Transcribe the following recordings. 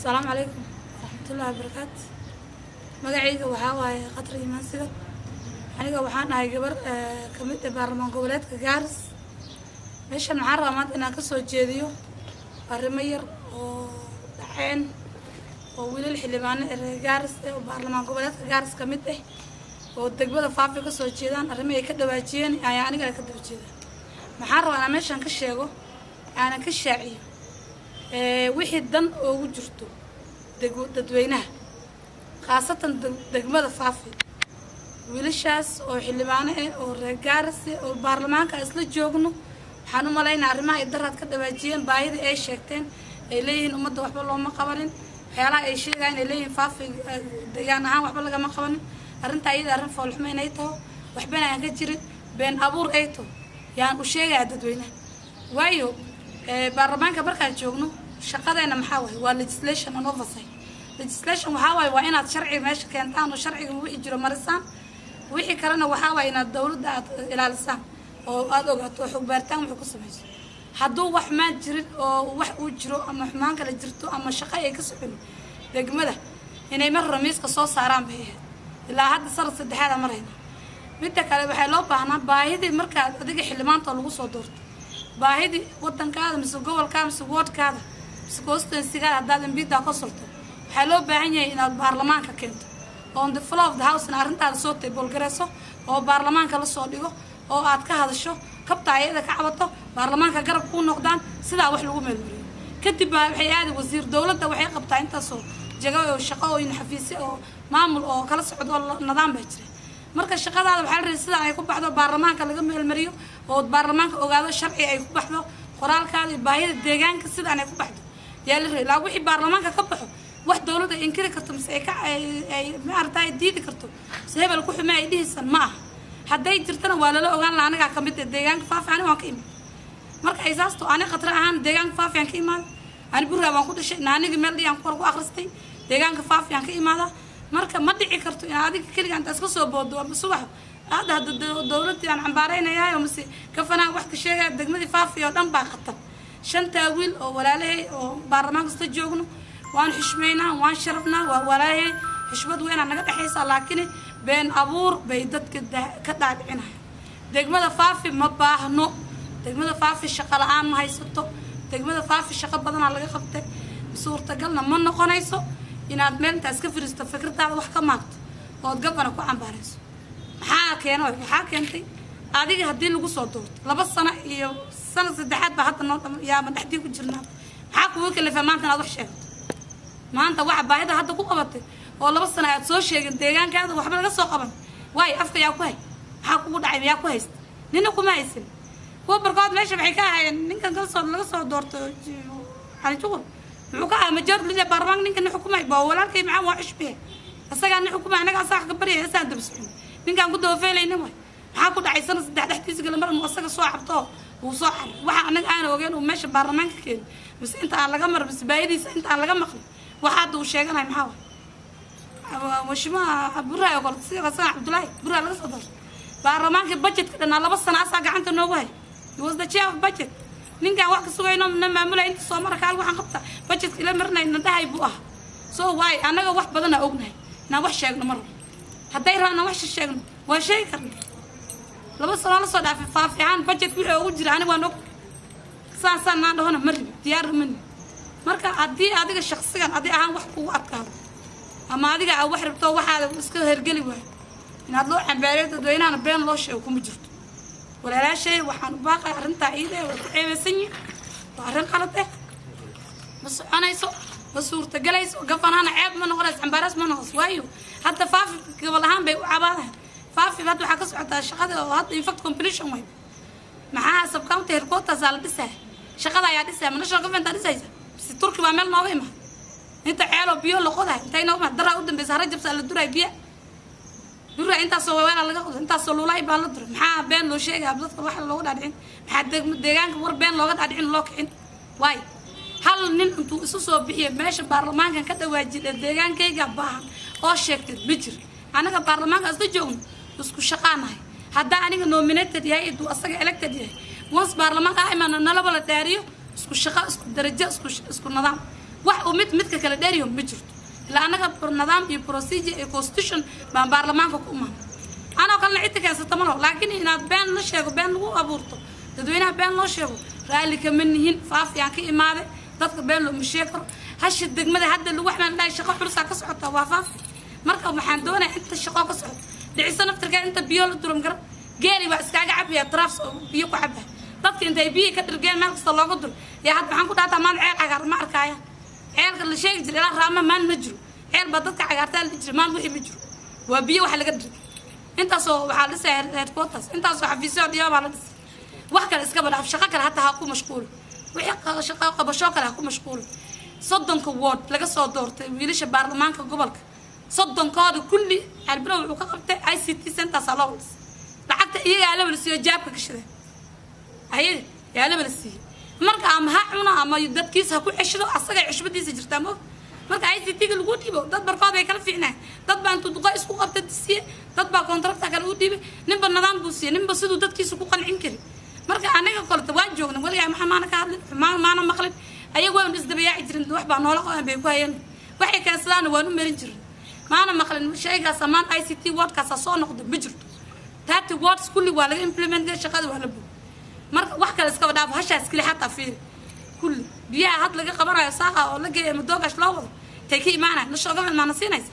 Asalaamu calaykum waraxmatullahi wabarakaatu. Magacayga waxaa waaye Khatar Imaansiga. Aniga waxaan ahay gabar kamid ah baarlamaan goboleedka Gaaris. Meeshan waxaan rabaa maanta inaan kasoo jeediyo arrimo yar oo dhaceen oo wiilal xildhibaano ee reer Gaaris eh oo baarlamaan goboleedka Gaaris kamid ah oo degmada Faafi kasoo jeedaan. Arrimo ay ka dhawaajiyeen ayaa aniga ka daba jeeda. Maxaan rabaa inaan meeshan ka sheego, aanan ka shaaciyo wixii dan oogu jirto dadweynaha, khaasatan degmada Faafi. Wiilashaas oo xildhibaano ah oo reer Gaaris ah oo baarlamaanka isla joogno, waxaan u malaynaa arrimaha ay daraad ka dhawaajiyeen, baahida ay sheegteen, ay leeyihiin ummadda waxba looma qabanin, waxyaalaha ay sheegayaan, ay leeyihiin Faafi deegaan ahaan waxba lagama qabanin, arrintaa iyada arrin foolxumo inay taho, waxbana aan ka jirin, been abuur ay taho yaan u sheegayaa dadweynaha. Waayo, baarlamaanka markaan joogno shaqadeena maxaa waaye? Waa legislation and oversight. Legislation waxaa waaye waa inaad sharciga meesha keentaan oo sharciga wixii jiro marisaan, wixii kalena waxaa waaye inaad dowladda aad ilaalisaan oo aada ogaato oo xog baaritaan wuxuu ku samayso. Hadduu wax xumaan jirin oo wax uu jiro ama xumaan kale jirto ama shaqo ay ka socon degmada, inay mar hore miiska soo saaraan bay ahayd. Ilaa hadda sanad saddexaad aan marayna. Midda kale, waxay loo baahnaa baahidii markaad adiga xildhibaanta lagu soo doorto, baahidii wadankaada mise gobolkaada mise wardkaada mise constituency-gaada haddaad MP-da ka surto, waxaa loo baahan yahay inaad baarlamaanka keento on the floor of the house in arrintaada soo table gareyso oo baarlamaanka lasoo dhigo oo aad ka hadasho, kabta ayada ka cabato, baarlamaanka garab kuu noqdaan, sidaa wax lagu meelmariyo. Kadib baa waxay aadi wasiir. Dowladda waxay qabtaa intaasoo jago oo shaqo oo xafiisyo oo maamul oo kala socdo oo nidaam baa jira. Marka shaqadaada waxaa la rabay sidaan ay ku baxdo, baarlamaanka laga meelmariyo oo baarlamaanka ogaado, sharci ay ku baxdo, qoraalkaada iyo baahida deegaanka sidaan ay ku baxdo yaa la rabay. Laa wixii baarlamaanka ka baxo, wax dowladda ay inkiri karto mise ay ka ay maaragta ay diidi karto mise hebel ku xume ay dhihaysan ma aha. Hadday jirtana waa lala ogaan laha. Anigaa kamid ah deegaanka Faafi, ani waan ka imid. Marka ay saasto, ani Khatra ahaan deegaanka Faafi aan ka imaada. Ani Burraa baan ku dhashay, naanigi meel dhiyaan ku ku akhristay, deegaanka Faafi aan ka imaada. Marka ma dhici karto in adiga keliga inta iska soo boodo ama subax aad hadda dowladdii aan cambaaraynayahay oo mise kafanaan wax ka sheegaya. Degmadii Faafi oo dhan baa khatar. Shantaa wiil oo walaalahay oo baarlamaanka kasta joogno waan xushmaynaa, waan sharafnaa, waa walaalahay, xushmad weynaa naga dhexaysa, laakiin been abuur bay dadka ka dhaadhicinaya. Degmada Faafi ma baahno. Degmada Faafi shaqo la-aan ma haysato. Degmada Faafi shaqo badanaa laga qabtay. Suurtagalna ma noqonayso inaad meel intaa iska firiisto, fikradaada wax ka maagto ood gabana ku cambaarayso. Maxaa keena? Waxaa keentay adiga haddii lagu soo doorto 2 sano iyo sanad saddexaad baa hadda noo dham yaaba dhexdii ku jirnaa. Maxaa kugu kalifaa maanta inaad wax sheegto? Maanta waxa baahida hadda ku qabatay oo 2 sano aad soo sheegin deegaankaada waxba laga soo qaban waayo, afka yaa ku hay? Maxaa kugu dhacay? Yaa ku haysta? Nina kuma haysan. Kuwa barkood meesha waxay ka ahaayeen ninkan kasoo laga soo doorto Cali Juqur, muxuu ka ahaa? Majority leader baarlamaanka. Ninkan xukumay waa walaalkay macaan, waa xushbihe, isagaa nin xukumay, anaga asaga ka baryay, asaan daba socon, ninkaan ku dabafeelayna waay. Maxaa ku dhacay sanad saddex dhexdiisa gala mar inuu asaga soo cabto, uu soo caro waxa anaga aan ogeen, uu meesha baarlamaanka keeni mise inta aan laga mar mise baahidiisa inta aan laga maqlin? Waxa hadda uu sheeganayo maxaa waay? Mashimaha Burraa oo kale, sida sana Cabdullaahi Burraa laga soo doortay baarlamaanka, budgetka dhanaa 2 sano asaa gacanta noogu hay. He was the chair of budget. Ninkaan wax ka sugayno na maamulay inta soo mara kaal waxaan qabta budgetka ila marinay na dhahay buu ahaa. So waay annaga wax badanaa ognahay inaan wax sheegno mar rabo. Hadday rabaan inaan wax sheegno, waan sheegi karna. 2 sano la soo dhaafay Faafi ahaan budget wixii ugu jira aniga waan og. Saan saan naan dhahona ma ribi, diyaar mani. Marka haddii adiga shaksigan adi ahaan wax kugu adkaado ama adiga aa wax rabto, waxaada iska hergeli waayo, inaad loo cambaariyo dadweynahana been loo sheego kuma jirto. Walaalaashay, waxaan u baaqay arrintaa iida waa ku ceebeysan yihin, waa arrin qalad eh, ma soconayso, ma suurtagelayso. Gafanahana ceeb ma noqonayso, cambaaraas ma noqonayso. Waayo, hadda Faafi gobol ahaan bay u cabaadahay. Faafi hadda waxaa ka socotaa shaqada oo hadda infact completion way. Maxaa subcounty headquarters aa la dhisaya? Shaqada ayaa dhisaya? Ma national government aa dhisaysa mise Turki baa meel nooga imaa? Inta ceeloo biyo la qodahay intay nooga imaa? Daraa u dambeysa harajabsa la duray biya dura, intaasoo weelaa laga qoday, intaasoo luulaay baa la duray. Maxaa been loo sheegaya dadka waxa looga dhaadhicin? Maxaa deegaanka war been looga dhaadhicin, loo kicin? Waayo, hal nin intuu isu soo bixiyo meesha baarlamaankan ka dhawaajida deegaankayga baahan oo sheegtay ma jir. Anaga baarlamaanka isla joogno, isku shaqaanahay. Haddaa aniga nominated yahay iduu asaga elected yahay, once baarlamaanka ah imaana nalaba la dhaariyo, isku shaqo, isku darajo, isku nidaam. Wax uu mid midka kale dheeriyo ma jirto. Ilaa annaga nidaam iyo procedure iyo constitution baan baarlamaanka ku imaan, anoo kalena cidda keensata ma laho. Laakiin inaad been la sheego, been lagu abuurto, dadweynaha been loo sheego, raalli kama nihin. Faafiyaan ka imaaday, dadka been looma sheegi karo. Hasha degmada hadda lagu waxbaan dhahay, shaqo culusaa ka socota, waa Faafi. Marka waxaan doonaya inta shaqo ka socoto dhiciso naftirkeeda, inta biyo la duran karo, geeli waa iskaaga cabaya, trafs oo biyo ku cabaya. Dadka intay biyo ka dhirgeen meel kasta looga dul yaa. Hadda waxaan ku dhaataa, maan ceel cagaar ma arkaya. Ceelka la sheegi jiray ilaa Raama maan ma jiro. Ceel baa dadka cagaartaa la jiray, maan wixii ma jiro, waa biyo waxa laga dhirgay. Intaasoo waxaa la dhisaya headquarters, intaasoo xafiisyo dhiyo baa la dhisay. Wax kale iskaba dhaaf, shaqo kale hataa ha ku mashquulo, wixii shaqo qabasho kale ha ku mashquulo. 30-ka ward laga soo doortay wiilasha baarlamaanka gobolka, 30-kooda kulli Calibilow wuxuu ka qabtay ICT centers loo dhisay. Lacagta iyagaa la wala siiyo, jaabka gashadeen ayaga yaa la wala siiyey. Marka ama ha cuno ama dadkiisa ha ku ceshado, asaga cushbadiisa jirtaa moog. Marka ICT-ga lagu dhiibo, dad barkood bay kala fiicnaan, dad baa intuu duqa isku qabta siiyey, dad baa contractor kale u dhiibay, ninba nidaam buu siiyey, ninba siduu dadkiisa ku qancin kari. Marka aniga koleta waan joogna, weligaa maxa maana ka hadlin, xumaan maana maqlin. Ayaga waan isdabayaaci jirin, wax baa noola qoan bay ku hayeen, waxay keensadaana waan u marin jirin, maana maqlin shaygaas. Amaan ICT wardkaasa soo noqdo ma jirto. 30 wards kulli waa laga implement, shaqada waa la bog. Marka wax kale iskaba dhaafo, hashaas keli xataa fiiri, kulli biyaha had laga qabanayo Saaqa oo la geeya Madoogash loo wado, intay ka imaanaya? National government maana siinaysa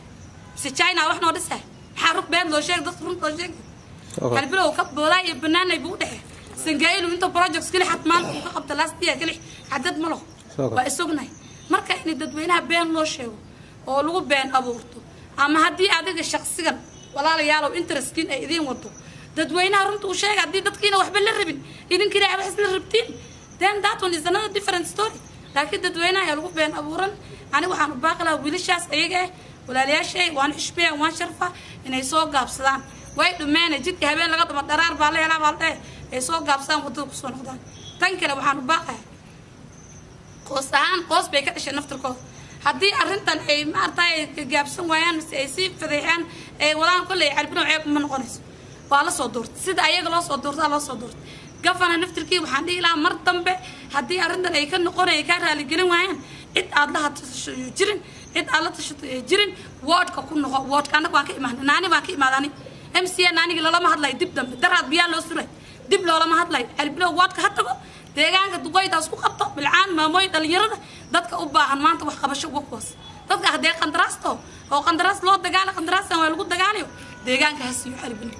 mise China wax noo dhisay? Maxaa rug been loo sheegay, dadka runta loo sheegay? Calibilow ka Boolaa iyo Banaanay buu u dhexey Sangailu inta projects keli xat maanta uu ka qabta last year keli cadad ma laho, waa isognahay. Marka in dadweynaha been loo sheego oo lagu been abuurto, ama haddii adiga shaksigan, walaalayaalow, interestkiin ay idiin wado, dadweynaha runta uu sheega. Haddii dadkiina waxba la rabin, idinkina wax isla rabtiin, then that one is another different story. Laakiin dadweynaha ayaa lagu been abuuran. Aniga waxaan u baaqi lahaa wiilashaas ayaga ah, walaalayaashay, waan xushmeeya, waan sharfa, inay soo gaabsadaan. Way dhumeene jidka, habeen laga dhuma dharaar baa la helaa baa la dhehe, ay soo gaabsadaan, waddada kusoo noqdaan. Tan kale waxaan u baaqaya qoos ahaan, qoos bay ka dhashay naftirkooda. Haddii arrintan ay maaragtay gaabsan waayaan mise ay sii fadeexaan ay wadaan, kolley Calibinow ceeb ma noqonayso. Waa la soo doortay, sida ayaga loo soo doortaa loo soo doortay. Governor naftirkii waxaan dhihi lahaa, mar dambe haddii arrintan ay ka noqon, ay kaa raaligelin waayaan, cid aad la hadasho jirin, cid aad la tashato ay jirin, wardka ku noqo. Wardka annaga waan ka imaanay, Naani baan ka imaaday. Ani MCA naanigi lalama hadlayo dib dambe. Daraad biyaa loo suray, dib loolama hadlayo. Calibilow wardka ha tago, deegaanka duqoydaas ku qabto, bilcaan, maamooyin, dhalinyarada, dadka u baahan maanta wax qabasho uga kuwaas. Dadka haddee qandaraasto oo qandaraas loo dagaala, qandaraastan waa lagu dagaalayo. Deegaanka ha siiyo Calibinow,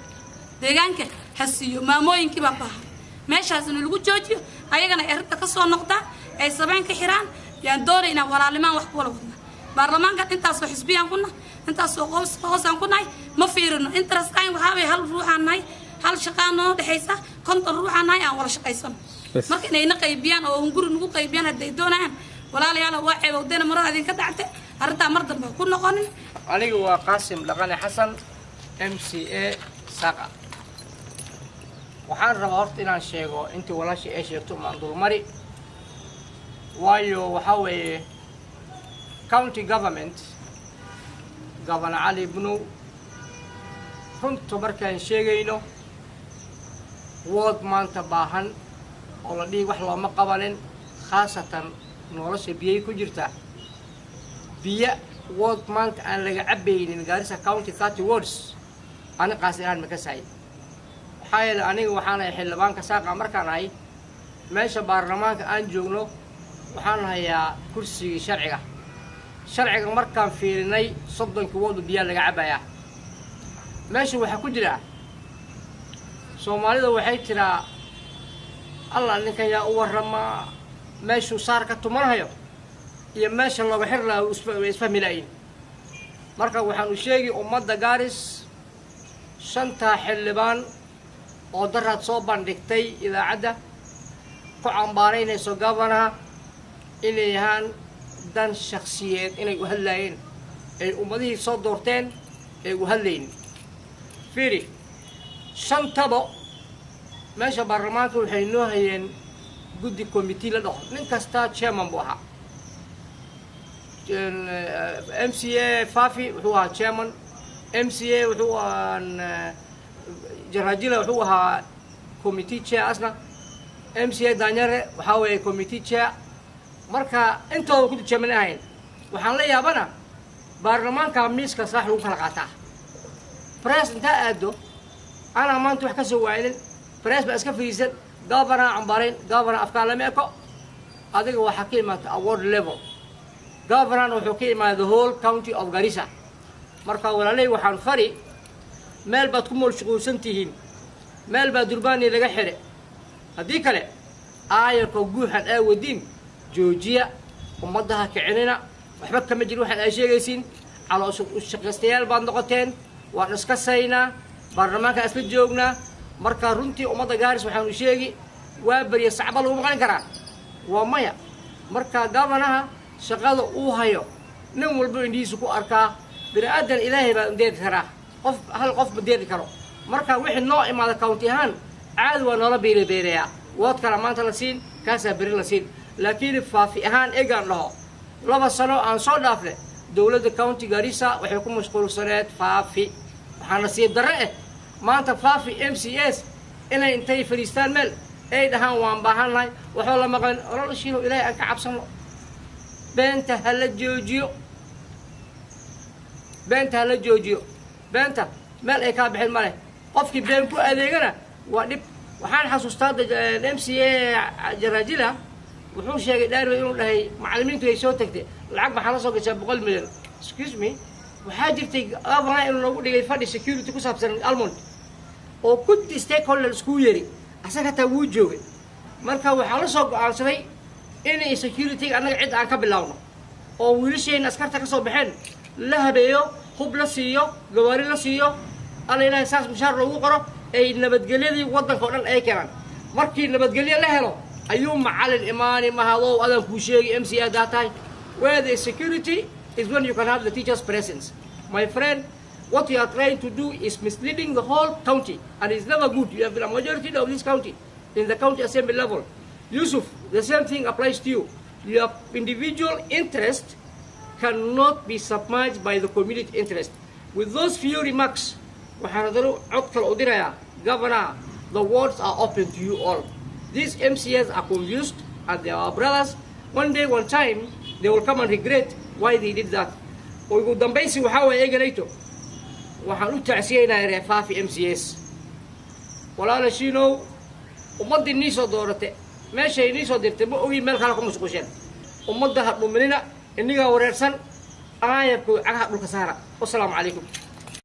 deegaanka ha siiyo, maamooyinkii baa baahan. Meeshaas in lagu joojiyo, ayagana ay arrinta ka soo noqdaan, ay sabeen ka xiraan yaan doonay. Inaan walaalimaan wax ku wala wadnaa baarlamaankan, intaasoo xisbiyaan ku nahay, intaasoo qoos qoosaan ku nahay, ma fiirino interest kayn. Waxaa way hal ruuxaan nahay, hal shaqaa noo dhexaysa, 50 ruuxaan nahay, aan wala shaqaysano. Marka inayna qaybiyaan oo hunguri nagu qaybiyaan hadday doonayaan, walaalayaal, waa ceebowdena, marada idinka dhacte, arrintaa mar dambe ku noqonin. Aniga waa Qaasim Dhaqane Xasan, MCA Saaqa. Waxaan rabaa horta inaan sheego intii walaashii ay sheegto maan dulmari, waayo waxaa weeye county government, Governor Cali Bunow, runta markaan sheegayno, ward maanta baahan oo la dhihi wax looma qabanin, khaasatan nolosha biyay ku jirtaa. Biyo ward maanta aan laga cabaynin Gaarisa County 30 wards, ani qaas inaan makasahay. Maxaa yeelay, aniga waxaan ahay xildhibaanka Saaqa. Markaan ahay meesha baarlamaanka aan joogno, waxaan hayaa kursigii sharciga. Sharciga markaan fiirinay, 30-kii ward biyaa laga cabayaa. Meesha waxaa ku jira, Soomaalida waxay tiraa, "Allah, ninkan yaa u warramaa?" Meeshuu saar ka tumanhayo iyo meesha looga xir lahaa way isfahmi laayiin. Marka waxaan u sheegi ummadda Gaaris, shantaa xildhibaan oo daraad soo bandhigtay idaacadda ku cambaaraynayso governorha, inay yahaan dan shaksiyeed inay u hadlaayeen, ay ummadihii soo doorteen ay u hadlaynin. Fiiri, shantaba meesha baarlamaanka waxay noo hayeen guddi committee la dhaho, nin kastaa chairman buu ahaa. MCA Fafi wuxuu ahaa chairman, MCA wuxuu ahaa Jarajila wuxuu ahaa committee chair, asna MCA Danyare waxaa weeye committee chair. Marka intooda ku chairman ahayn. Waxaan la yaabana baarlamaanka miiska saax lagu kala qaataa. Press intaa aado anaa maanta wax ka soo waaynin, press baa iska fariisan, governor cambarayn, governor afkaa lama eko. Adiga waxaa ka imaata ward level, governor wuxuu ka imaada the whole county of Garissa. Marka walaaley, waxaan fari, meel baad ku mashquulsan tihiin, meel baa durbaani laga xidhe. Haddii kale aayarka guuxan aa wadiin joojiya, ummaddaha kicinina, waxba kama jir waxaan ay sheegaysiin. Caloos ushaqaystayaal baad noqoteen. Waan iska saynaa, baarlamaanka isla joognaa. Marka runtii ummadda Gaaris waxaanu sheegi, waa beriya sacba lagu maqlin karaa, waa maya. Marka governorha shaqada uu hayo nin walbo indhihiisu ku arkaa. Bini aadan Ilaahay baa deeqi karaa, qof hal qof ma deeqi karo. Marka wixii noo imaada county ahaan caadi waa noola beere beereyaa, ward kala maanta la siin, kaasaa beri la siin. Laakiin Faafi ahaan egaan dhaho, 2 sano aan soo dhaafne dowladda county Garissa waxay ku mashquulsaneed Faafi. Waxaa nasiib darre eh maanta Faafi MCAs inay intay fadhiistaan meel ay dhahaan waan baahannahay, waxoo la maqan olol shiino. Ilaahay aan ka cabsano, beenta ha la joojiyo, beenta ha la joojiyo. Beenta meel ay kaa bixin ma leh. Qofkii been ku adeegana waa dhib. Waxaan xasuustaa MCA Jaraajila wuxuu sheegay dhaarwey inuu dhahay macallimiintu ay soo tagtay, lacag maxaa la soo gashaa 100 milyan. Excuse me, waxaa jirtay governor inuu noogu dhigay fadhi security ku saabsan Almond oo guddi stakeholder iskugu yeeri, asaga hataa wuu joogay. Marka waxaa la soo go-aansaday inay security annaga cid aan ka bilaawno oo wiilashayna askarta ka soo baxeen la habeeyo, hub la siiyo, gawaari la siiyo, alla Ilaahay saas mushaar loogu qoro, ay nabadgelyadii waddanka oo dhan ay keenaan. Markii nabadgelyo la helo ayuu macallin imaani. Mahadow adaan kuu sheegi, MCA daa tahay, where the security is when you can have the teachers' presence. My friend, what you are trying to do is misleading the whole county, and it's never good. You have been a majority of this county in the county assembly level. Yusuf, the same thing applies to you. Your individual interest cannot be submerged by the community interest. With those few remarks, waxaan haddana cod kale u dirayaa governor. The wards are open to you all. These MCAs are confused and they are our brothers. One day, one time, they will come and regret why they did that. Ugu dambaysi waxaa waye eganayto, waxaan u tacsiyeynayaa reer Faafi MCAs. Walaala shiinow, ummaddii nii soo doorate meeshay nii soo dirtay ma ogin, meel kale ku mashquusheen. Ummadda ha dhuminina, innigaa wareersan. Aayarku cagaha dhulka saara. Wasalaamu calaykum.